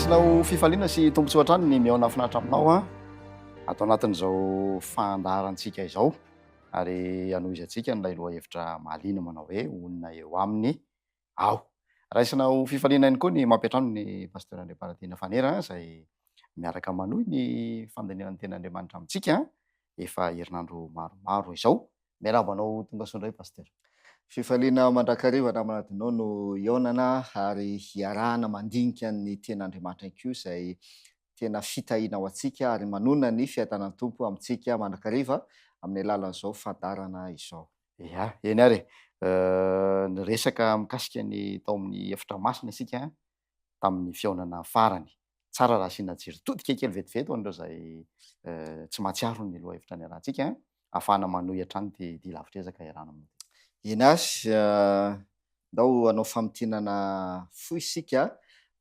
Raisina ho fifaliana sy tombontsoa hatrany ny mihaona finaritra aminao a ato anatin'izao fandaharantsika izao ary hanohizantsika n'ilay lohahevitra mahaliana manao hoe honina eo aminy aho. Raisina ho fifaliana ihany koa ny mampiantrano ny Pasteur Andriamparatiana Fanera izay miaraka manohy ny fandinihana ny tenin'Andriamanitra amintsika efa herinandro maromaro izao. Miarahaba anao tonga soa indray Pasteur. Fifaliana mandrakariva namana Dino no hihaonana ary hiarahana mandinika ny tenin'Andriamanitra ihany koa izay tena fitahiana ho antsika ary manonona ny fiadanan'ny Tompo amintsika mandrakariva amin'ny alalan'izao fandaharana izao. Ia, eny ary e. Niresaka mikasika ny tao amin'ny efitra masina isika tamin'ny fihaonana farany. Tsara raha asiana jery todika kely vetivety ho an'ireo izay tsy mahatsiaro ny lohahevitra niarahantsika, ahafahana manohy hatrany ity dia lavitr'ezaka iarahana aminao ity. Eny ary, ndao hanao famintinana fohy isika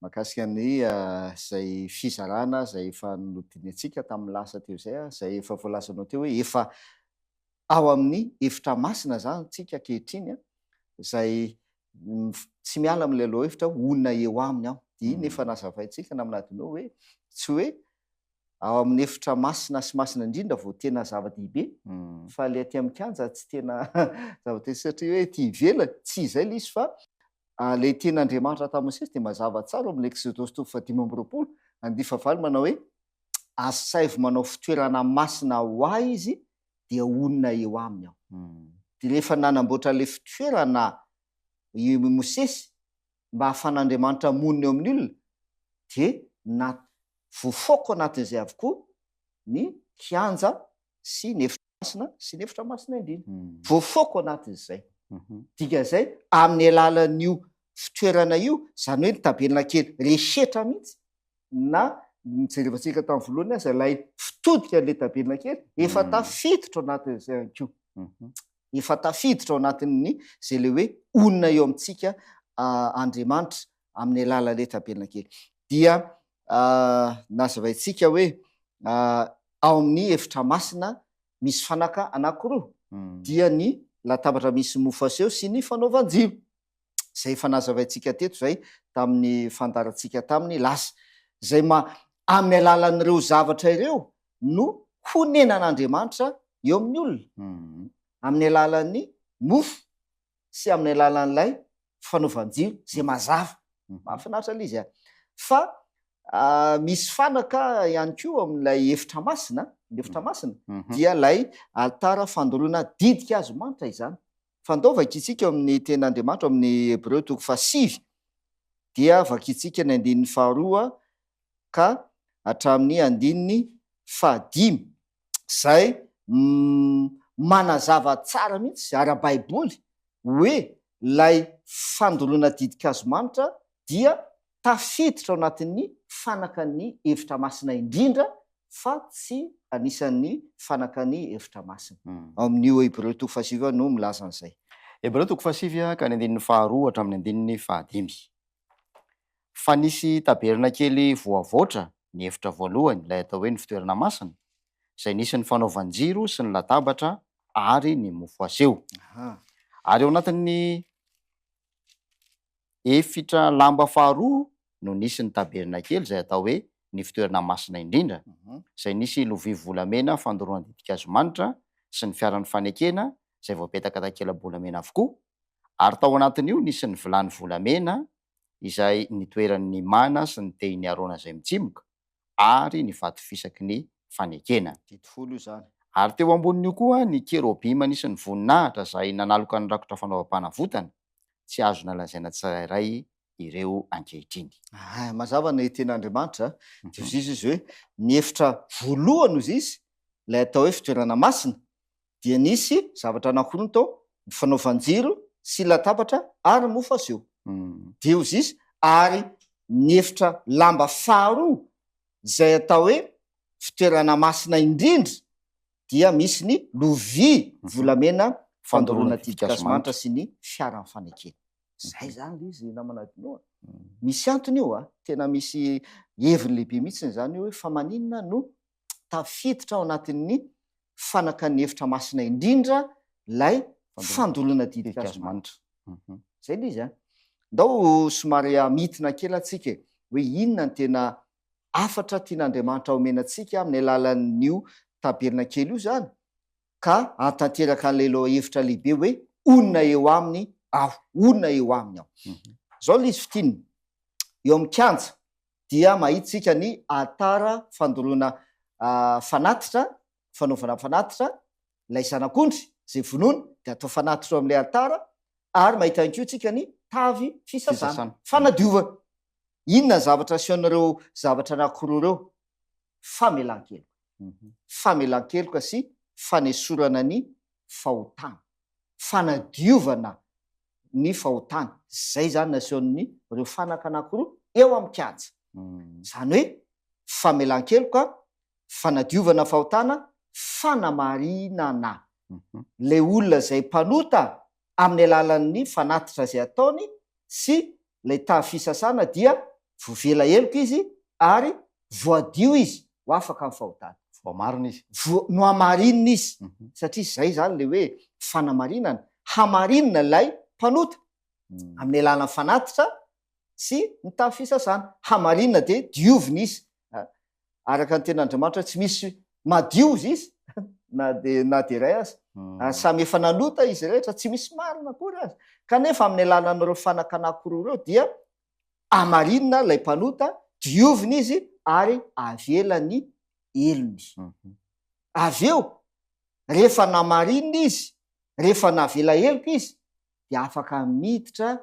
mahakasika ny izay fizarana izay efa nodinihantsika tamin'ny lasa teo izay, izay efa voalazanao teo hoe efa ao amin'ny efitra masina izany tsika ankehitriny an, izay tsy miala amin'ilay lohahevitra hoe honina eo aminy aho. Dia iny efa nazavaintsika namana Adino hoe tsy hoe ao amin'ny efitra masina sy masina indrindra vao tena zava-dehibe fa ilay aty amin'ny kianja tsy tena zava-dehibe satria hoe aty ivelany, tsy izay ilay izy fa ilay tenin'Andriamanitra tamin'i Mosesy dia mazava tsara ao amin'ny Eksodosy toko fahadimy amby roapolo andiany fahavalo manao hoe asaivo manao fitoerana masina ho ahy izy dia honina eo aminy aho. Dia rehefa nanamboatra ilay fitoerana i Mosesy mba hahafan'Andriamanitra monina eo amin'ny olona dia na voafaoka ao anatin'izay avokoa ny kianja sy ny efitra masina sy ny efitra masina indrindra. Voafaoka ao anatin'izay. Dikan'izay amin'ny alalan'io fitoerana io, izany hoe ny tabernakely rehetra mihitsy na nijerevantsika tamin'ny voalohany aza ilay fitodika an'ilay tabernakely efa tafiditra ao anatin'izay ihany koa. Efa tafiditra ao anatin'ny izay ilay hoe honina eo amintsika Andriamanitra amin'ny alalan'ilay tabernakely. Dia nazavaintsika hoe ao amin'ny efitra masina misy fanaka anankiroa, dia ny latabatra misy mofo aseho sy ny fanaovan-jiro. izay efa nazavaintsika teto izay tamin'ny fandaharantsika tamin'ny lasa, izay ma amin'ny alalan'ireo zavatra ireo no honenan'Andriamanitra eo amin'ny olona, amin'ny alalan'ny mofo sy amin'ny alalan'ilay fanaovan-jiro izay mazava. Mahafinaritra ilay izy a! Fa misy fanaka ihany koa amin'ilay efitra masina, ny efitra masina dia ilay alitara fandoroana didika hazomanitra izany. Fa ndao vakintsika ao amin'ny Tenin'Andriamanitra ao amin'ny Hebreo toko fahasivy, dia vakintsika ny andininy faharoa ka hatramin'ny andininy fahadimy, izay manazava tsara mihitsy ara-baiboly hoe ilay fandoroana ditin-kazo manitra dia tafiditra ao anatin'ny fanakan'ny efitra masina indrindra fa tsy anisan'ny fanakan'ny efitra masina. Ao amin'io Hebreo toko fahasivy io no milaza an'izay. Hebreo toko fahasivy ka ny andininy faharoa hatramin'ny andininy fahadimy. Fa nisy tabernakely voavoatra ny efitra voalohany, ilay atao hoe ny fitoerana masina, izay nisy ny fanaovan-jiro sy ny latabatra ary ny mofo aseho. Ary ao anatin'ny Efitra lamba faharoa no nisy ny tabernakely izay atao hoe ny fitoerana masina indrindra, izay nisy lovia volamena fandoroana ditin-kazo manitra sy ny fiaran'ny fanekena izay voapetaka takela-bolamena avokoa, ary tao anatin'io nisy ny vilany volamena izay nitoeran'ny mana sy ny tehin'i Arona izay mitsimoka, ary ny vato fisaky ny fanekena. Didy folo io izany. Ary teo ambonin'io koa ny kerobima nisy ny voninahitra izay nanaloka ny rakotra fanaovam-panavotana, tsy azona lazaina tsirairay ireo ankehitriny. Hay, mazava ny tenin'Andriamanitra, dia hoy izy hoe, ny efitra voalohany hoy izy, ilay atao hoe fitoerana masina, dia nisy zavatra anankiroa tao, ny fanaovan-jiro sy latabatra ary mofo aseho. Dia hoy izy, ary ny efitra lamba faharoa izay atao hoe fitoerana masina indrindra dia misy ny lovia volamena fandoroana ditin-kazo manitra sy ny fiaran'ny fanekena. Zay zany le izy namana Dino a. Misy antony io a, tena misy heviny lehibe mihitsy zany io hoe fa maninona no tafiditra ao anatin'ny fanakan'ny efitra masina indrindra lay fandoloana ditin-kazo manitra. Zay le izy a. Ndao somary hamitina kely atsika e. hoe inona ny tena hafatra tian'Andriamanitra omena antsika amin'ny alalan'io tabernakely io izany ka hahatanteraka an'ilay lohahevitra lehibe hoe honina eo aminy aho, honina eo aminy aho. Izao ilay izy fintinina, eo amin'ny kianja dia mahita isika ny alitara fandoroana fanatitra, fanaovana fanatitra, ilay zanak'ondry izay vonoina dia atao fanatitra eo amin'ilay alitara, ary mahita ihany koa isika ny tavy fisasana, fanadiovana. Inona ny zavatra asehon'ireo zavatra anankiroa ireo? Famelan-keloka. Famelan-keloka sy fanesorana ny fahotana. Fanadiovana ny fahotana. Izay izany nasehon'ny ireo fanaka anankiroa eo amin'ny kianja. Izany hoe famelan-keloka, fanadiovana fahotana, fanamarinana ilay olona izay mpanota amin'ny alalan'ny fanatitra izay ataony sy ilay tavy fisasana dia voavela heloka izy ary voadio izy ho afaka amin'ny fahotana. Voamarina izy. Voa, nohamarinina izy. Satria izay izany ilay hoe fanamarinana. Hamarinina ilay mpanota amin'ny alalan'ny fanatitra sy ny tavy fisasana. Hamarinina dia diovina izy. Araka ny tenin'Andriamanitra hoe tsy misy madio izy izy na dia na dia iray aza. Ary samy efa nanota izy rehetra, tsy misy marina akory aza. Kanefa amin'ny alalan'ireo fanaka anankiroa ireo dia hamarinina ilay mpanota, diovina izy ary avela ny helony. Avy eo, rehefa namarinina izy, rehefa navela heloka izy, dia afaka miditra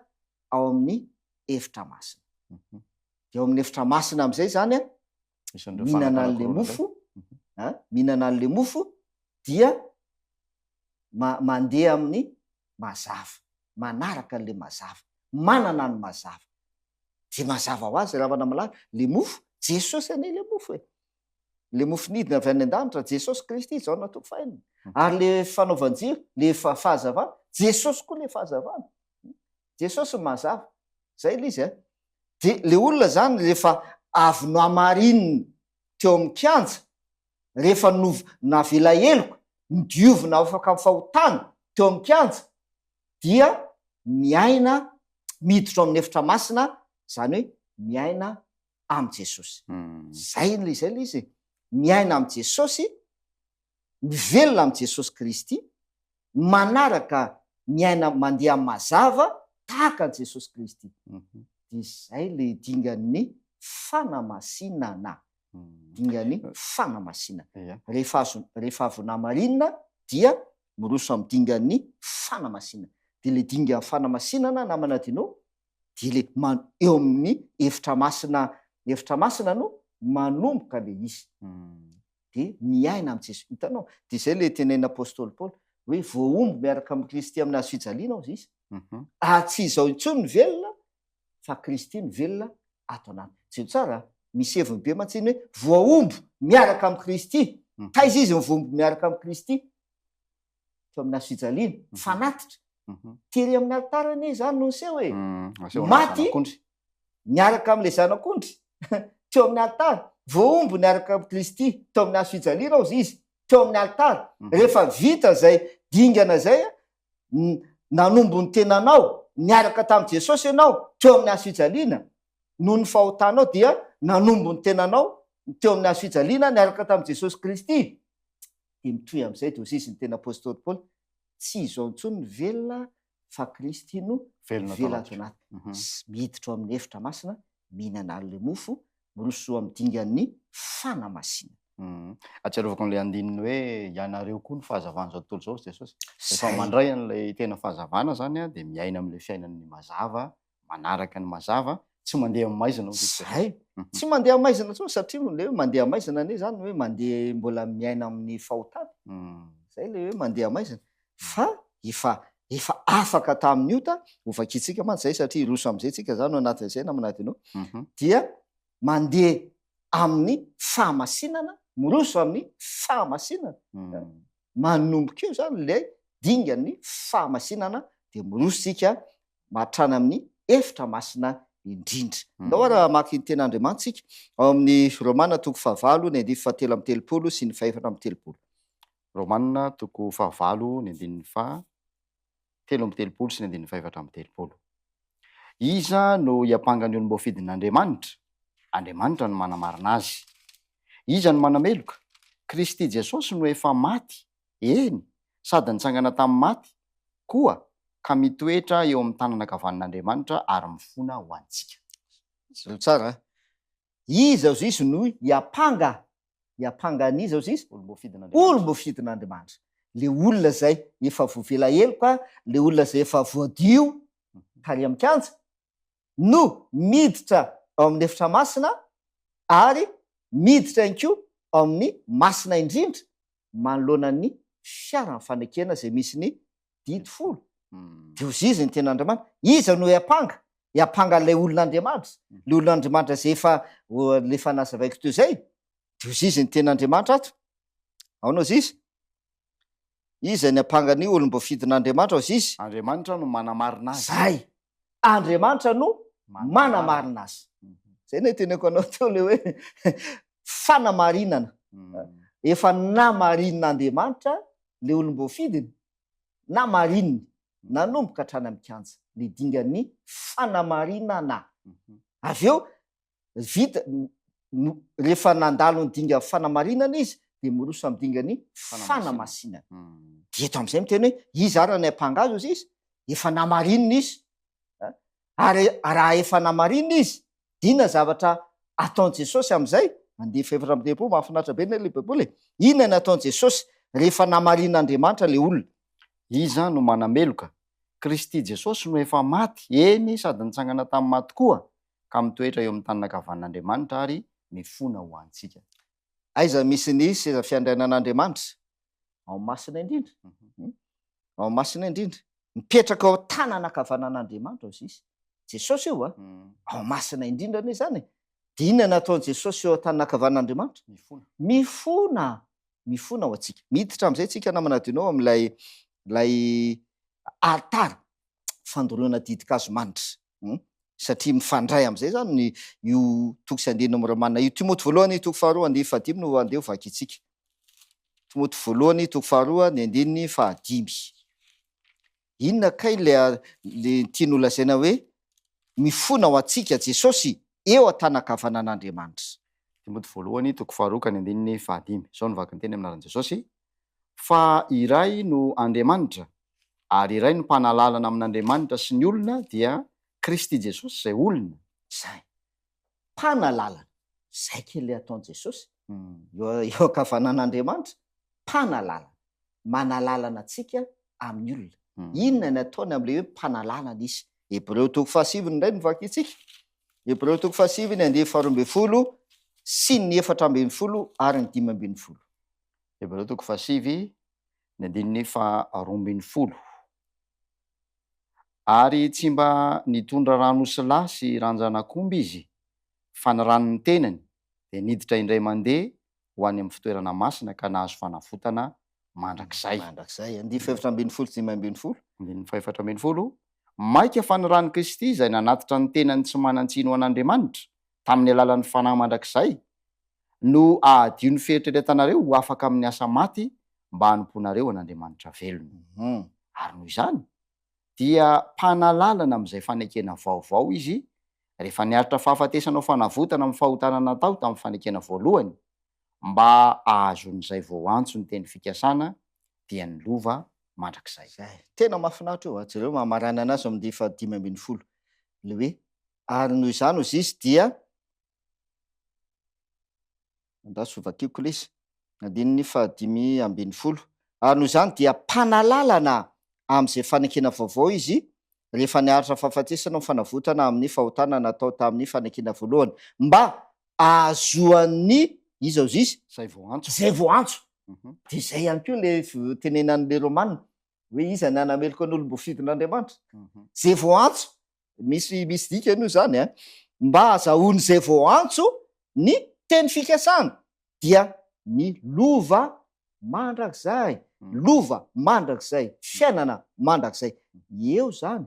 ao amin'ny efitra masina. Dia ao amin'ny efitra masina amin'izay izany an, mihinana an'ilay mofo, an, mihinana an'ilay mofo dia mandeha amin'ny mazava, manaraka an'ilay mazava, manana ny mazava. Dia mazava ho azy ravana malala, ilay mofo, Jesosy anie ilay mofo e. Ilay mofo nidina avy any an-danitra, Jesosy Kristy, Jaona toko fahenina. Ary ilay fanaovan-jiro, ilay fahazavana, Jesosy koa ilay fahazavana. Jesosy no mazava. Zay ilay izy a. Dia ilay olona zany rehefa avy nohamarinina teo amin'ny kianja, rehefa nov- navela heloka, nodiovina ho afaka amin'ny fahotana teo amin'ny kianja, dia miaina, miditra ao amin'ny efitra masina, izany hoe miaina amin'i Jesosy. Zay ilay izay ilay izy e. Miaina amin'i Jesosy, mivelona amin'i Jesosy Kristy, manaraka miaina mandeha mazava tahaka an'i Jesosy Kristy. Dia izay ilay dingan'ny fanamasinana. Dingan'ny fanamasinana. Rehefa azo rehefa avy namarinina dia miroso amin'ny dingan'ny fanamasinana. Dia ilay dingan'ny fanamasinana namana Dino dia ilay man- eo amin'ny efitra masina efitra masina no manomboka ilay izy. Dia miaina amin'i Jesoa. Hitanao? Dia izay ilay tenenin'ny apostoly Paoly hoe voahombo miaraka amin'i Kristy amin'ny hazo fijaliana hozy izy. Ary tsy izao intsony ny velona fa Kristy no velona ato anatiny. Jereo tsara a! Misy heviny be mantsy iny hoe voahombo miaraka amin'i Kristy. Taiza izy no voahombo miaraka amin'i Kristy? Teo amin'ny hazo fijaliana. Fanatitra. Tery amin'ny alitara anie izany no niseho e! Maty niaraka amin'ilay zanak'ondry teo amin'ny alitara. Voahombo niaraka amin'i Kristy teo amin'ny hazo fijaliana hozy izy, teo amin'ny alitara. Rehefa vita izay dingana izay, nanombo ny tenanao niaraka tamin'i Jesosy ianao teo amin'ny hazo fijaliana, noho ny fahotanao dia nanombo ny tenanao teo amin'ny hazo fijaliana niaraka tamin'i Jesosy Kristy. Dia mitohy amin'izay dia hozy izy ny tena apostoly Paoly, tsy izao intsony ny velona fa Kristy no velona ato anaty. Miditra ao amin'ny efitra masina, mihinana an'ilay mofo, miroso amin'ny dingan'ny fanamasinana. Ahatsiarovako an'ilay andininy hoe ianareo koa no fahazavan'izao tontolo izao, hoy Jesosy. Rehefa mandray an'ilay tena fahazavana izany dia miaina amin'ilay fiainan'ny mazava, manaraka ny mazava, tsy mandeha amin'ny maizina hoy Jesosy. Zay. Tsy mandeha amin'ny maizina intsony satria ilay hoe mandeha amin'ny maizina anie izany hoe mandeha mbola miaina amin'ny fahotana. Zay ilay hoe mandeha amin'ny maizina. Fa efa efa afaka tamin'ny ota, hovakintsika mantsy izay satria hiroso amin'izay tsika izany ao anatin'izay namana Adino, dia mandeha amin'ny fahamasinana, miroso amin'ny fahamasinana. Manomboka eo izany ilay dingan'ny fahamasinana dia miroso isika mahatrany amin'ny efitra masina indrindra. Ndao ary hamaky ny tenin'Andriamanitra isika ao amin'ny Romana toko fahavalo ny andininy fahatelo amby 30 sy ny fahefatra amby 30. Romana toko fahavalo ny andininy faha 33 sy ny andininy fahefatra amby 30. Iza no hiampanga ny olom-boafidin'Andriamanitra? Andriamanitra no manamarina azy. Iza no manameloka? Kristy Jesosy no efa maty, eny, sady nitsangana tamin'ny maty koa, ka mitoetra eo amin'ny tanana ankavanan'Andriamanitra ary mifona ho antsika. Jereo tsara a! Iza ozy izy no hiampanga? Hiampanga an'iza ozy izy? Olom-boafidin'Andriamanitra. Olom-boafidin'Andriamanitra. Le olona izay efa voavela heloka, le olona izay efa voadio tary amin'ny kianja, no miditra ao amin'ny efitra masina ary miditra ihany koa ao amin'ny masina indrindra manoloana ny fiaran'ny fanekena izay misy ny didy folo. Dia hozy izy ny tenin'Andriamanitra. Iza no hiampanga? Hiampanga an'ilay olon'Andriamanitra. Ilay olon'Andriamanitra izay efa ilay efa nazavaiko teo izay. Dia hozy izy ny tenin'Andriamanitra ato. Ahoana hozy izy? Iza ny ampanga ny olom-boafidin'Andriamanitra hozy izy? Andriamanitra no manamarina azy. Zay! Andriamanitra no manamarina azy. Zay no teneniko anao teo le hoe fanamarinana. Efa namarinin'Andriamanitra le olom-boafidiny, namarininy, nanomboka hatrany amin'ny kianja, le dingan'ny fanamarinana. Avy eo vita, rehefa nandalo ny dingan'ny fanamarinana izy dia miroso amin'ny dingan'ny fanamasinana. Dia eto amin'izay miteny hoe iza ary ny ampanga azy hozy izy? Efa namarinina izy. Ary raha efa namarinina izy, dia inona zavatra ataon'i Jesosy amin'izay? Andiany fahefatra amby telopolo, mahafinaritra be anie ilay Baiboly e! Inona ny ataon'i Jesosy rehefa namarin'Andriamanitra ilay olona? Iza no manameloka? Kristy Jesosy no efa maty, eny, sady nitsangana tamin'ny maty koa, ka mitoetra eo amin'ny tanana ankavanan'Andriamanitra ary mifona ho antsika. Aiza misy ny seza fiandrianan'Andriamanitra? Ao Masina Indrindra. Ao Masina Indrindra. Mipetraka ao tanana ankavanan'Andriamanitra hozy izy. Jesosy io a. Ao Masina Indrindra anie izany e. Dia inona no ataon'i Jesosy eo an-tanana ankavanan'Andriamanitra? Mifona. Mifona. Mifona ho antsika. Miditra amin'izay tsika namana Adino amin'ilay ilay alitara fandoroana ditin-kazo manitra. Satria mifandray amin'izay izany ny io toko sy andininy amin'ny Romana io. Timoty voalohany toko faharoa andininy fahadimy no andeha ho vakintsika. Timoty voalohany toko faharoa ny andininy fahadimy. Inona kay le le tiany holazaina hoe mifona ho antsika Jesosy eo an-tanan-kavanan'Andriamanitra? Timoty voalohany toko faharoa ka ny andininy fahadimy. Izao no vakin-teny amin'ny anaran'i Jesosy, Fa iray no Andriamanitra, ary iray no mpanalalana amin'Andriamanitra sy ny olona, dia Kristy Jesosy izay olona. Izay. Mpanalalana. Izay kely ilay ataon'i Jesosy. Eo eo ankavanan'Andriamanitra, mpanalalana. Manalalana antsika amin'ny olona. Inona ny ataony amin'ilay hoe mpanalalana izy? Hebreo toko fahasivy indray no vakintsika. Hebreo toko fahasivy ny andiany faharoa ambin'ny folo sy ny 14 ary ny 15. Hebreo toko fahasivy, ny andininy faharoambinifolo. Ary tsy mba nitondra ran'osilahy sy ranjanak'omby izy, fa ny ran'ny tenany dia niditra indray mandeha ho any amin'ny fitoerana masina ka nahazo fanavotana mandrakizay. Mandrakizay. Andininy fahefatra ambinifolo sy 15. Andininy faha-14, Mainka fa ny ran'i Kristy izay nanatitra ny tenany tsy manan-tsiny ho an'Andriamanitra, tamin'ny alalan'ny Fanahy mandrakizay, no hahadio ny fieritreretanareo ho afaka amin'ny asa maty mba hanompoanareo an'Andriamanitra velona. Ary noho izany, dia mpanalalana amin'izay fanekena vaovao izy, rehefa niaritra fahafatesana ho fanavotana amin'ny fahotana natao tamin'ny fanekena voalohany, mba hahazoan'izay voaantso ny teny fikasana, dia ny lova mandrakizay. Izay. Tena mahafinaritra io a! Jereo maha-maraina anazy ao amin'ny faha-15. Ilay hoe, ary noho izany hozy izy dia. Andraso hovakiko ilay izy. Andininy faha-15. Ary noho izany dia mpanalalana amin'izay fanekena vaovao izy, rehefa niaritra fahafatesana ho fanavotana amin'ny fahotana natao tamin'ny fanekena voalohany, mba ahazoan'ny, iza hozy izy? Izay voaantso. Izay voaantso. Dia izay ihany koa ilay tenenan'ilay Romana, hoe iza ny hanameloka ny olom-boafidin'Andriamanitra? Izay voaantso. Misy misy dikany io zany a! Mba azahoan'izay voaantso ny teny fikasana dia ny lova mandrakizay, lova mandrakizay, fiainana mandrakizay. Eo zany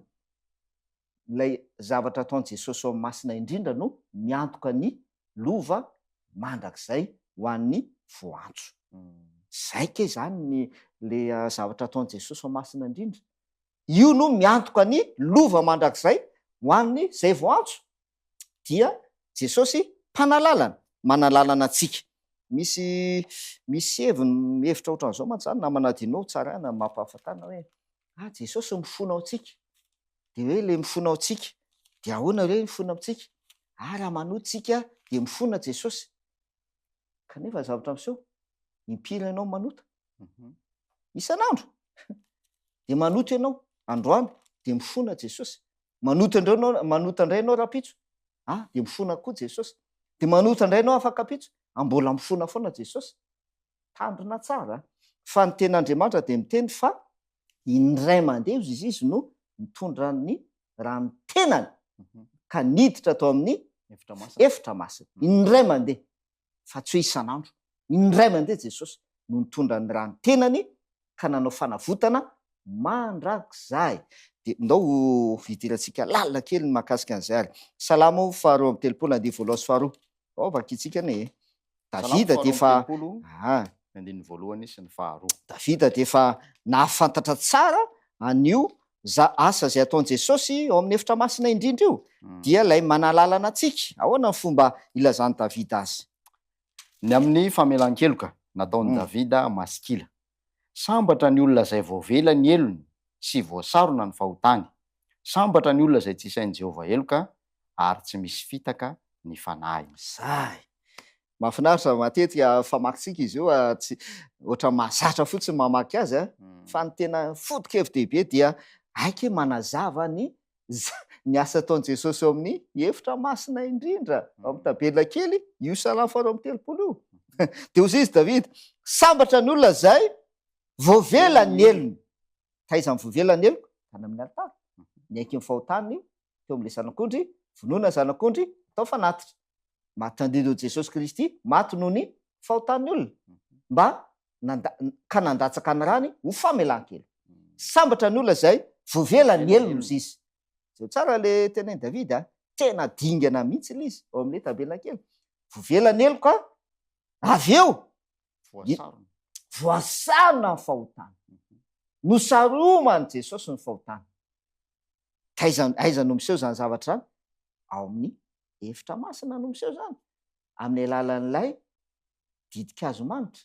ilay zavatra ataon'i Jesosy ao Masina indrindra no miantoka ny lova mandrakizay ho an'ny voaantso. Zay kay zany ny le zavatra ataon'i Jesosy ao Masina indrindra. Io no miantoka ny lova mandrakizay ho an'ny izay voantso, dia Jesosy. Mpanalalana, manalalana antsika. Misy misy heviny mihevitra ohatran'izao mantsy zany namana Dino, tsaraina mampahafantarina hoe ah Jesosy mifona ao antsika. Dia hoe le mifona ao antsika, dia ahoana hoe mifona amintsika? Ah raha manoa tsika dia mifona Jesosy. Kanefa ny zavatra miseho, impiry ianao manota? Isan'andro. Dia manota ianao androany, dia mifona Jesosy. Manota indray ianao, manota indray ianao rahampitso, ah dia mifona koa Jesosy. Dia manota indray ianao afak'ampitso, ah mbola mifona foana Jesosy. Tandrina tsara fa ny tenin'Andriamanitra dia miteny fa indray mandeha izy izy no nitondra ny ran'ny tenany ka niditra tao amin'ny efitra masina. Indray mandeha fa tsy hoe isan'andro. Indray mandeha Jesosy no nitondra ny ran'ny tenany ka nanao fanavotana mandrakizay. Dia ndao hidirantsika lalina kely ny mahakasika an'izay ary. Salamo faharoa amby telopolo andiany voalohany sy faharoa. Ao vakintsika anie e. Davida dia efa ah. Ny andininy voalohany sy ny faharoa. Davida dia efa nahafantatra tsara an'io za asa izay ataon'i Jesosy ao amin'ny efitra masina indrindra io, dia ilay manalalana antsika. Ahoana ny fomba ilazan'i Davida azy? Ny amin'ny famelan-keloka nataon'i Davida masikila. Sambatra ny olona izay voavela ny helony sy voasarona ny fahotany. Sambatra ny olona izay tsy isain'i Jehovah heloka ary tsy misy fitaka ny fanahiny. Zay! Mahafinaritra, matetika famakintsika izy io, tsy ohatran'ny mahazatra fotsiny mamaky azy, fa ny tena foto-kevi-dehibe dia haika hoe manazava ny ny asa ataon'i Jesosy eo amin'ny efitra masina indrindra, ao amin'ny tabernakely, io Salamo faharoa amby telopolo io. Dia hoy izy Davida, sambatra ny olona izay voavela ny helony. Taiza ny voavela ny heloka? Tany amin'ny alitara. Niaiky ny fahotany teo amin'ilay zanak'ondry, vonoina ny zanak'ondry, atao fanatitra. Maty tandindon'i Jesosy Kristy, maty noho ny fahotan'ny olona, mba nanda, ka nandatsaka ny rany ho famelan-keloka. Sambatra ny olona izay voavela ny helony, hozy izy. Jereo tsara le tenin'i Davida a, tena dingana mihitsy ilay izy ao amin'ilay tabernakely. Voavela ny heloka, avy eo Voasarona. Voasarona ny fahotana. Nosaroman'i Jesosy ny fahotana. Taiza, aiza no miseho izany zavatra izany? Ao amin'ny efitra masina no miseho izany, amin'ny alalan'ilay ditin-kazo manitra.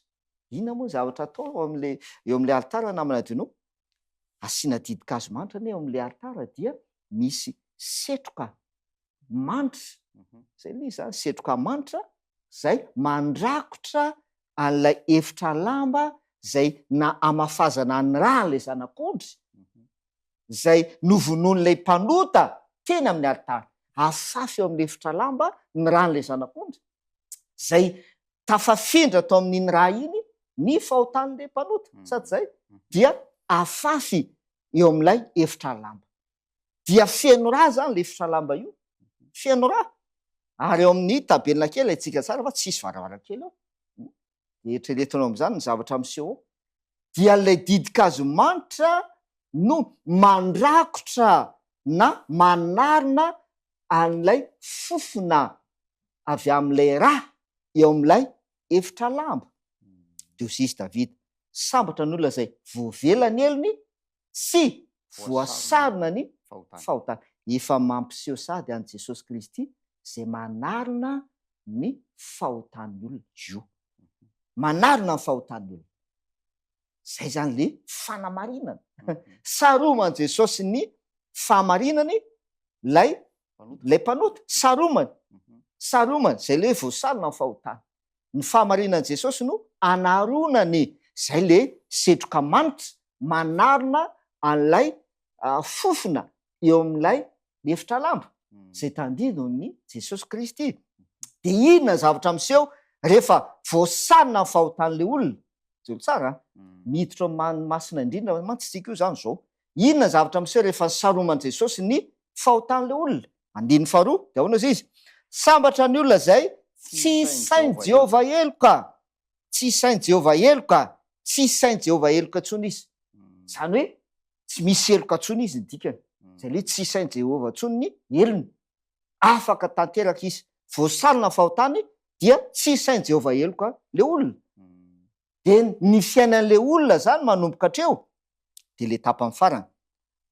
Inona moa ny zavatra atao eo amin'ilay eo amin'ilay alitara namana Dino? Asiana ditin-kazo manitra anie eo amin'ilay alitara dia misy setroka manitra, izay ilay izy izany, setroka manitra izay mandrakotra an'ilay efitra lamba izay na hamafazana ny ràn'ilay zanak'ondry izay novonoin'ilay mpanota teny amin'ny alitara. Afafy eo amin'ny efitra lamba ny ràn'ilay zanak'ondry izay tafafindra tao amin'iny rà iny ny fahotan'ilay mpanota, sady izay dia afafy eo amin'ilay efitra lamba. Dia feno rà izany ilay efitra lamba io, feno rà. Ary eo amin'ny tabernakely haintsika tsara fa tsisy varavarankely ao. Dia eritreretinao amin'izany ny zavatra miseho ao. Dia ilay didim-kazo manitra no mandrakotra na manarona an'ilay fofona avy amin'ilay rà eo amin'ilay efitra lamba. Dia hoy izy Davida, Sambatra ny olona izay voavela ny helony sy voasarona ny fahotany. Efa mampiseho sady an'i Jesosy Kristy izay manarona ny fahotan'ny olona io. Manarona ny fahotan'ny olona. Izay izany le fanamarinana. Saroman'i Jesosy ny fahamarinany lay lay mpanota. Saromany. Saromany. Izay le hoe voasarona ny fahotana. Ny fahamarinan'i Jesosy no anaronany. Izay le setroka manitra manarona an'ilay fofona eo amin'ilay efitra lamba izay tandindon'i Jesosy Kristy. Dia inona ny zavatra miseho rehefa voasarona ny fahotan'ilay olona? Jereo tsara an! Miditra ao amin'ny masina indrindra mantsy isika io izany izao. Inona ny zavatra miseho rehefa nisaroman'i Jesosy ny fahotan'ilay olona? Andininy faharoa, dia ahoana hozy izy? Sambatra ny olona izay tsy isain'i Jehovah heloka. Tsy isain'i Jehovah heloka. Tsy isain'i Jehovah heloka intsony izy. Izany hoe tsy misy heloka intsony izy ny dikany. Izay le hoe tsy isain'i Jehovah intsony ny helony. Afaka tanteraka izy. Voasarona ny fahotany dia tsy isain'i Jehovah heloka le olona. Dia ny fiainan'le olona zany manomboka hatreo dia le tapany farany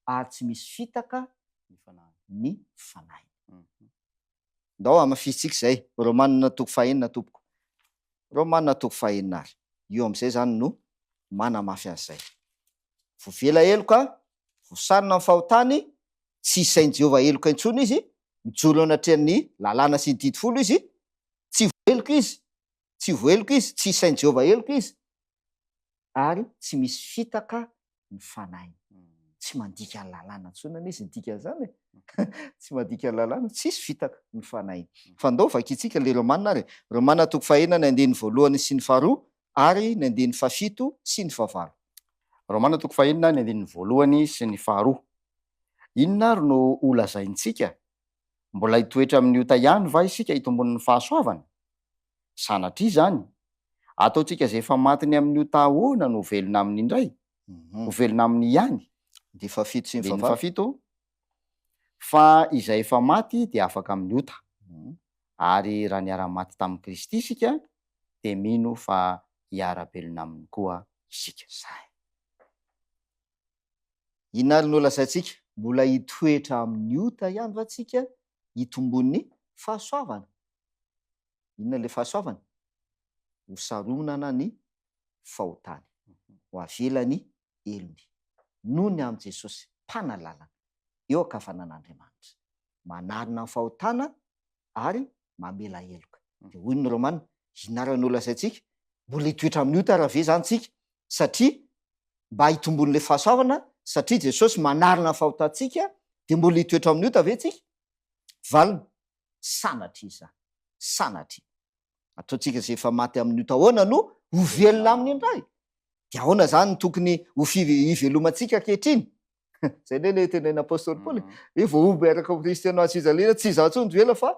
ary tsy misy fitaka ny fanahiny. Ndao hamafisintsika izay. Romana toko fahenina tompoko. Romana toko fahenina ary. Io amin'izay izany no manamafy an'izay. Voavela heloka, voasarona ny fahotany, tsy isain'i Jehovah heloka intsony izy, mijoro eo anatrehan'ny lalàna sy ny didy folo izy, tsy voaheloka izy, tsy voaheloka izy, tsy isain'i Jehovah heloka izy, ary tsy misy fitaka ny fanahiny. Tsy mandika ny lalàna intsony anie izy, ny dikan'izany e. Tsy mandika ny lalàna, tsisy fitaka ny fanahiny. Fa ndao vakintsika ilay Romana ary e. Romana toko fahenina ny andininy voalohany sy ny faharoa ary ny andininy fahafito sy ny fahavalo. Romana toko fahenina ny andininy voalohany sy ny faharoa. Inona ary no holazaintsika? Mbola hitoetra amin'ny ota ihany va isika hitombon'ny fahasoavana? Sanatria izany! Ataontsika izay efa maty ny amin'ny ota ahoana no ho velona aminy indray? Ho velona aminy ihany? Andininy fahafito sy ny Andininy fahavalo. fahafito, Fa izay efa maty dia afaka amin'ny ota. Ary raha niara-maty tamin'i Kristy isika, dia mino fa hiara-belona aminy koa isika. Zay. Inona ary no lazaintsika? Mbola hitoetra amin'ny ota ihany va tsika hitombon'ny fahasoavana? Inona ilay fahasoavana? Ho saronana ny fahotany, ho avela ny helony, noho ny amin'i Jesosy Mpanalalana eo ankavanan'Andriamanitra. Manarina ny fahotana ary mamela heloka. Dia hoy ny Romana, inona ary no lazaintsika? Mbola hitoetra amin'ny ota ary ve izany tsika? Satria mba hitombon'ilay fahasoavana, satria Jesosy manarina ny fahotantsika, dia mbola hitoetra amin'ny ota ve tsika? Valiny, Sanatria izany. Sanatria. Ataontsika izay efa maty amin'ny ota ahoana no ho velona aminy indray? Dia ahoana izany no tokony ho hivelomantsika ankehitriny? Izay indray ilay tenenin'ny apostoly Paoly e. Hoe voahombo miaraka amin'i Kristy hanao hazofijaliana, tsy izaho intsony no velona fa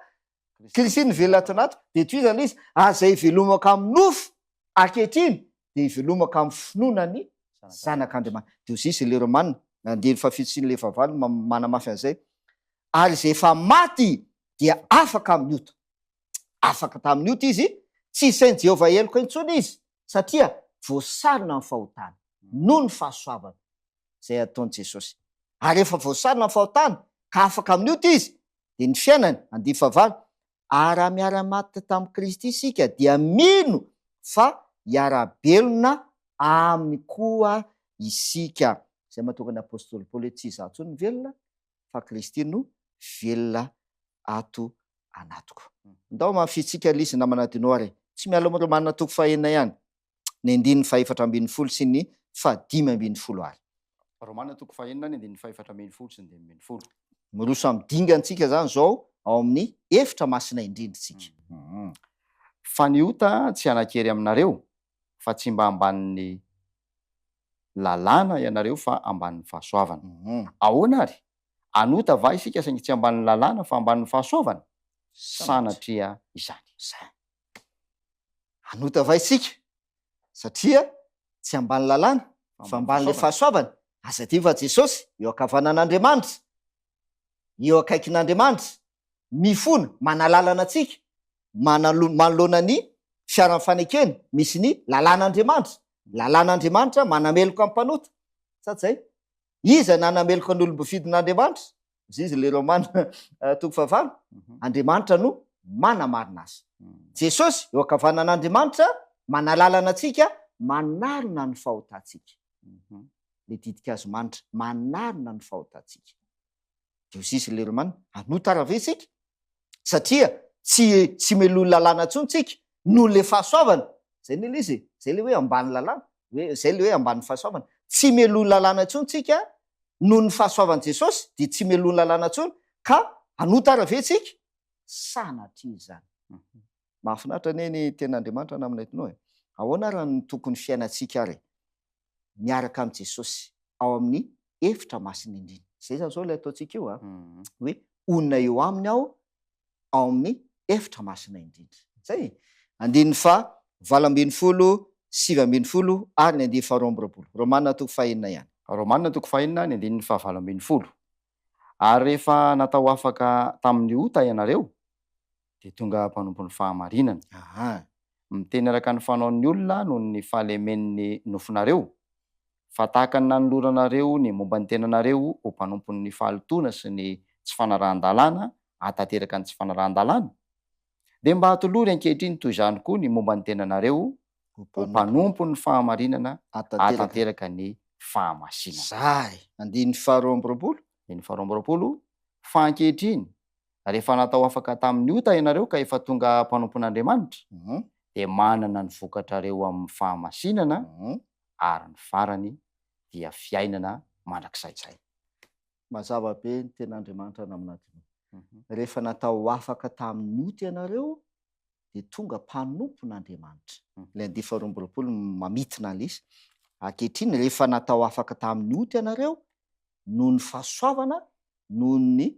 Kristy no velona ato anatiko. Dia tohizana ilay izy, ary izay hivelomako amin'ny nofo ankehitriny dia hivelomako amin'ny finoana ny Zanak'Andriamanitra. Dia hoy izy ilay Romana, andininy fahafito sy ny fahavalo manamafy an'izay, ary izay efa maty dia afaka amin'ny ota. Afaka tamin'ny ota izy, tsy isain'i Jehovah heloka intsony izy, satria voasarona ny fahotany, noho ny fahasoavana izay ataon'i Jesosy. Ary rehefa voasarona ny fahotany, ka afaka amin'ny ota izy, dia ny fiainany, andiany fahavalo, ary raha miara-maty tamin'i Kristy isika, dia mino fa hiara-belona aminy koa isika. Izay mahatonga ny apostoly Paoly hoe tsy izaho intsony no velona, fa Kristy no velona ato anatiko. Ndao mafintsika ilay izy namana Dino ary e. Tsy miala amin'ny Romana toko fahenina ihany, ny andininy fahefatra ambin'ny folo sy ny fahadimy ambin'ny folo ary. Romana toko fahenina ny andininy fahefatra ambin'ny folo sy ny dimy ambin'ny folo. Miroso amin'ny dingantsika izany izao ao amin'ny efitra masina indrindra isika. Fa ny ota tsy hanan-kery aminareo, fa tsy mba ambanin'ny lalàna ianareo fa ambanin'ny fahasoavana. Ahoana ary? Hanota va isika saingy tsy ambanin'ny lalàna fa ambanin'ny fahasoavana? Sanatria izany. Izay. Hanota va isika satria tsy ambany lalàna fa ambanin'ilay fahasoavana? Aza adino fa Jesosy eo ankavanan'Andriamanitra, eo akaikin'Andriamanitra, mifona, manalalana antsika, manoloana ny fiaran'ny fanekena misy ny lalàn'Andriamanitra. Lalàn'Andriamanitra manameloka ny mpanota. Sa tsy zay? Iza nanameloka ny olom-bofidin'Andriamanitra? Hoy izy ilay Romana toko fahavalo. Andriamanitra no manamarina azy. Jesosy eo ankavanan'Andriamanitra manalalana antsika, manarona ny fahotantsika. Ilay ditin-kazo manitra, manarona ny fahotantsika. Dia hoy izy ilay Romana, hanota ary ve isika? Satria tsy tsy melohin'ny lalàna intsony tsika noho ilay fahasoavana. Zay anie ilay izy e, zay ilay hoe ambany lalàna, hoe zay ilay hoe ambanin'ny fahasoavana. Tsy melohin'ny lalàna intsony tsika noho ny fahasoavan'i Jesosy dia tsy melohin'ny lalàna intsony ka hanota ary ve tsika? Sanatria izany. Mahafinaritra anie ny tenin'Andriamanitra namana Etno e. Ahoana ary no tokony fiainantsika ary e? Miaraka amin'i Jesosy ao amin'ny efitra masina indrindra. Izay izany izao ilay ataontsika io a, hoe honina eo aminy aho ao amin'ny efitra masina indrindra. Izay e. Andininy faha 18, 19 ary ny andininy faha 22. Romana toko fahenina ihany. Romana toko fahenina ny andininy faha 18. Ary rehefa natao afaka tamin'ny ota ianareo, dia tonga mpanompon'ny fahamarinana. Aha. Miteny araka ny fanaon'ny olona noho ny fahalemen'ny nofonareo, fa tahaka ny nanoloranareo ny momba ny tenanareo ho mpanompon'ny fahalotoana sy ny tsy fanarahan-dalàna. hahatanteraka ny tsy fanarahan-dalàna, dia mba atolory ankehitriny toy izany koa ny momba ny tenanareo ho mpanompon'ny fahamarinana hahatanteraka ny fahamasinana. Zay! Andininy faharoa amby roapolo. Andininy faharoa amby roapolo, Fa ankehitriny, rehefa natao afaka tamin'ny ota ianareo ka efa tonga mpanompon'Andriamanitra, dia manana ny vokatrareo amin'ny fahamasinana, ary ny farany dia fiainana mandrakizay. Zay. Mazava be ny tenin'Andriamanitra naminadinao. Rehefa natao afaka tamin'ny ota ianareo, dia tonga mpanompon'Andriamanitra. Ilay andiany faharoa amby roapolo no mamintina an'ilay izy. Ankehitriny, rehefa natao afaka tamin'ny ota ianareo, noho ny fahasoavana, noho ny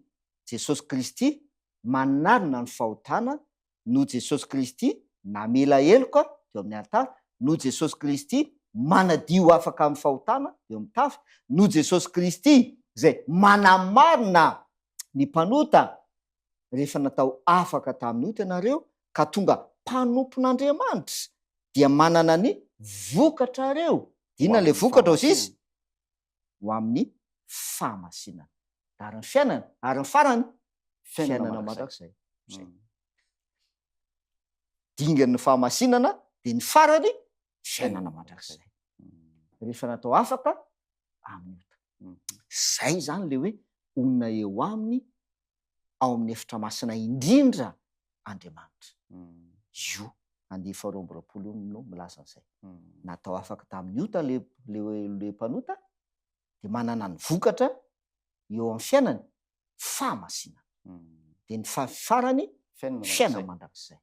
Jesosy Kristy manarina ny fahotana, noho Jesosy Kristy namela heloka teo amin'ny alitara, noho Jesosy Kristy manadio afaka amin'ny fahotana eo amin'ny tafy, noho Jesosy Kristy izay manamarina ny mpanota rehefa natao afaka tamin'ny ota ianareo ka tonga mpanompon'Andriamanitra dia manana ny vokatrareo. Inona ilay vokatra hozy izy? Ho amin'ny fahamasinana. Ary ny fiainana, ary ny farany, fiainana mandrakizay. Zay. Dingan'ny fahamasinana dia ny farany, fiainana mandrakizay. Rehefa natao afaka amin'ny ota. Zay izany ilay hoe honina eo aminy ao amin'ny efitra masina indrindra Andriamanitra. Io andiany faharoa amby roapolo io no milaza an'izay. Natao afaka tamin'ny ota le le le mpanota dia manana ny vokatra eo amin'ny fiainany, fahamasinana. Dia ny fa- farany, fiainana mandrakizay.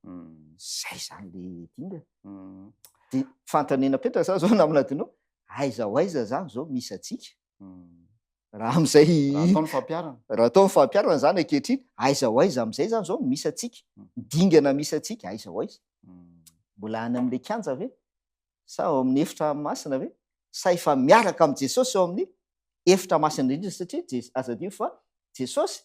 Zay izany le dingana. Dia fanontaniana apetraka zany zao namana Dino, aiza ho aiza zany zao misy antsika? Raha amin'izay Raha atao ny fampiharana. Raha atao ny fampiharana izany ankehitriny, aiza ho aiza amin'izay izany izao no misy antsika? Ny dingana misy antsika, aiza ho aiza? Mbola any amin'ilay kianja ve? Sa ao amin'ny efitra masina ve? Sa efa miaraka amin'i Jesosy ao amin'ny efitra masina indrindra? Satria Jes- aza adino fa Jesosy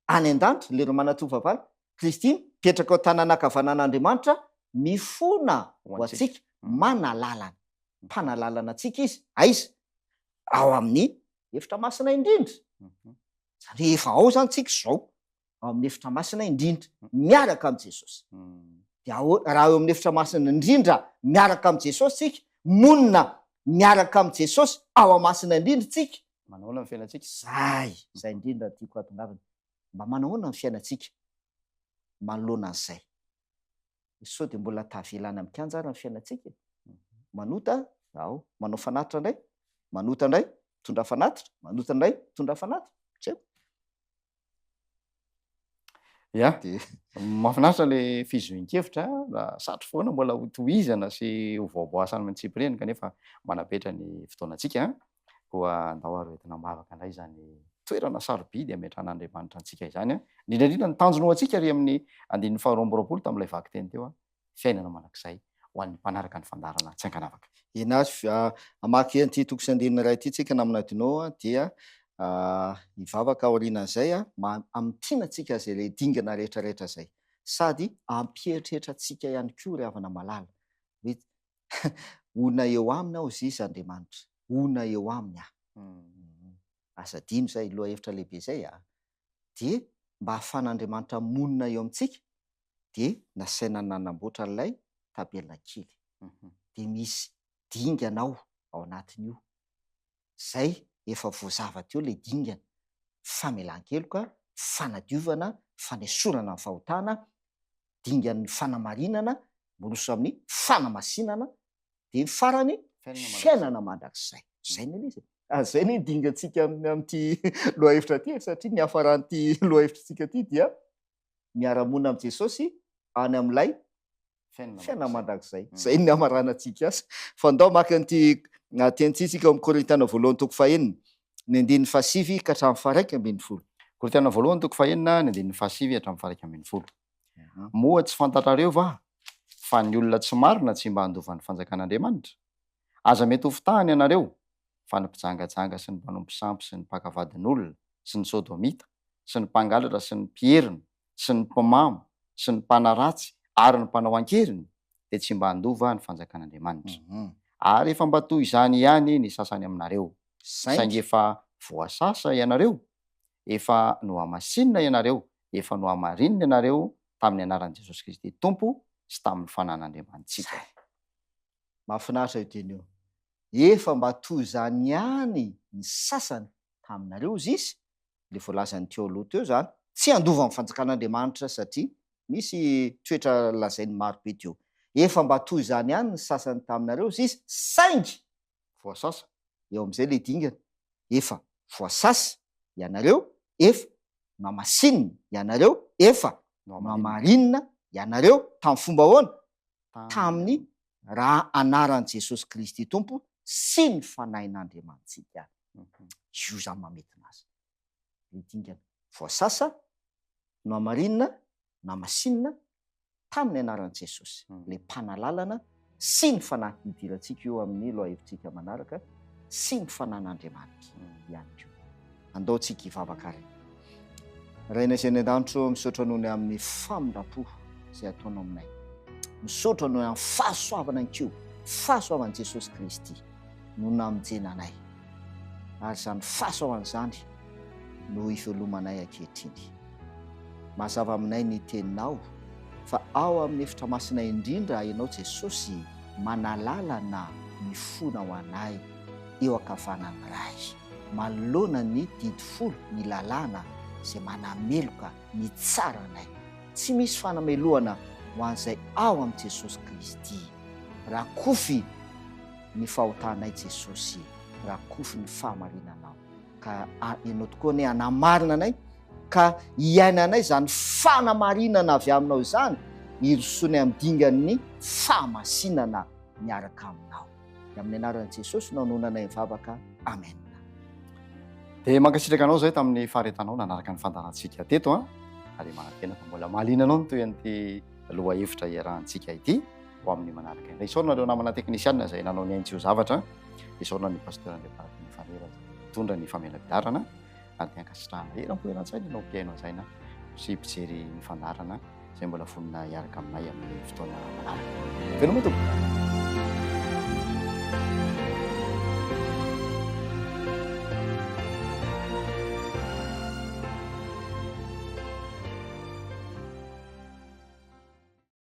any an-danitra, ilay Romana toko fahavalo, Kristy mipetraka ao an-tanana ankavanan'Andriamanitra, mifona ho antsika, manalalana. Mpanalalana antsika Izy. Aiza? Ao amin'ny efitra masina indrindra. Izany hoe efa ao izany tsika izao, ao amin'ny efitra masina indrindra, miaraka amin'i Jesosy. Dia ao, raha eo amin'ny efitra masina indrindra miaraka amin'i Jesosy tsika, monina miaraka amin'i Jesosy ao amasina indrindra tsika. Manahoana ny fiainantsika? Zay, zay indrindra tiako hahatongavana. Mba manahoana ny fiainantsika manoloana an'izay? Sao dia mbola tavela any amin'ny kianja ary ny fiainantsika e? Manota, ao, manao fanatitra indray, manota indray, mitondra fanatitra, manota indray, mitondra fanatitra. Tsy haiko. Ya, mahafinaritra le fizohin-kevitra, raha satry foana mbola ho tohizana sy ho voaboasana amin'ny antsipiriany kanefa manapetra ny fotoanantsika. Koa andao ary hoentina am-bavaka indray izany toerana sarobidy ametrahan'Andriamanitra antsika izany, indrindra indrindra ny tanjony ho antsika ary amin'ny andininy faharoa amby roapolo tamin'ilay vakiteny teo, fiainana mandrakizay ho an'ny mpanaraka ny fandaharana tsy ankanavaka. Eny ary, hamaky an'ity toko sy andininy iray ity tsika namana Dino dia hivavaka aorianan'izay hamintina antsika izay ilay dingana rehetra rehetra izay sady hampieritreritra antsika ihany koa ry havana malala hoe honina eo aminy aho ziza Andriamanitra, honina eo aminy aho. Aza adino izay lohahevitra lehibe izay a! Dia mba hahafahan'Andriamanitra monina eo amintsika dia nasaina nanamboatra an'ilay tabernakely. Dia misy dingana ao ao anatin'io. Izay efa voazava teo ilay dingana, famelan-keloka, fanadiovana, fanesorana ny fahotana, dingan'ny fanamarinana, miroso amin'ny fanamasinana, dia ny farany fiainana mandrakizay. Izay ny ilay izy e. Ary izay ny dingantsika amin'ity lohahevitra ity e, satria ny hiafaran'ity lohahevitritsika ity dia miara-monina amin'i Jesosy any amin'ilay fiainana mandrakizay. Izay ny hamaranantsika azy. Fa ndao maka an'ity teny ity isika ao amin'ny Korintiana voalohany toko fahenina, ny andininy fahasivy ka hatramin'ny faha-11. Korintiana voalohany toko fahenina, ny andininy fahasivy hatramin'ny faha-11. Moa tsy fantatrareo va fa ny olona tsy marina tsy mba handova ny fanjakan'Andriamanitra? Aza mety ho fitahana ianareo, fa ny mpijangajanga sy ny mpanompo sampy sy ny mpaka vadin'olona sy ny sodomita sy ny mpangalatra sy ny mpierina sy ny mpimamo sy ny mpanaratsy ary ny mpanao an-keriny dia tsy mba handova ny fanjakan'Andriamanitra. Ary efa mba toy izany ihany ny sasany aminareo, saingy efa voasasa ianareo, efa nohamasinina ianareo, Efa nohamarinina ianareo tamin'ny anaran'i Jesosy Kristy Tompo sy tamin'ny fanan'Andriamanitsika. Zay. Mahafinaritra io teny io. Efa mba toy izany ihany ny sasany taminareo, hozy izy, ilay voalazan'ny teo aloha teo izany, tsy handova ny fanjakan'Andriamanitra satria misy toetra lazainy maro be teo. Efa mba toy izany ihany ny sasany taminareo, hozy izy, saingy Voasasa. Eo amin'izay ilay dingana. Efa voasasa ianareo, efa nohamasinina ianareo, efa nohamarinina ianareo, tamin'ny fomba ahoana? Tamin'ny ra anaran'i Jesosy Kristy Tompo sy ny Fanahin'Andriamanitsika. Io izany mametina azy. Ilay dingana. Voasasa, nohamarinina, namasinina tamin'ny anaran'i Jesosy, ilay mpanalalana sy ny Fanahy. Hidirantsika io amin'ny lohahevitsika manaraka, sy ny Fanahin'Andriamanitra ihany koa. Andao tsika hivavaka ary. Rainay izay any an-danitra ô, misaotra noho ny amin'ny famindram-po izay ataonao aminay. Misaotra noho ny amin'ny fahasoavana ihany koa, fahasoavan'i Jesosy Kristy no namonjena anay. Ary izany fahasoavana izany no ivelomanay ankehitriny. Mazava aminay ny teninao fa ao amin'ny efitra masina indrindra Ianao Jesosy manalalana mifona ho anay eo ankavanan'ny Ray, manoloana ny didy folo, ny lalàna izay manameloka mitsara anay. Tsy misy fanamelohana ho an'izay ao amin'i Jesosy Kristy. Rakofy ny fahotanay Jesosy, rakofy ny fahamarinanao. Ka Ianao tokoa anie hanamarina anay, ka hiainanay izany fanamarinana avy aminao izany, hirosoanay amin'ny dingan'ny fahamasinana miaraka aminao. Dia amin'ny anaran'i Jesosy no anonanay mivavaka. Amen. Dia mankasitraka anao izay tamin'ny faharetanao nanaraka ny fandaharantsika teto an, ary manantena fa mbola mahaliana anao ny tohin'ity lohahevitra iarahantsika ity ho amin'ny manaraka indray. Isaorana ireo namana teknisianina izay nanao ny ainy tsy ho zavatra, isaorana ny Pasteur Andriamparatiana Fanera izay nitondra ny famelabelarana, ary dia ankasitrahana eram-po eran-tsaina ianao mpihaino hajaina sy mpijery ny fandaharana izay mbola vonona hiaraka aminay amin'ny fotoana manaraka. Veloma tompoko!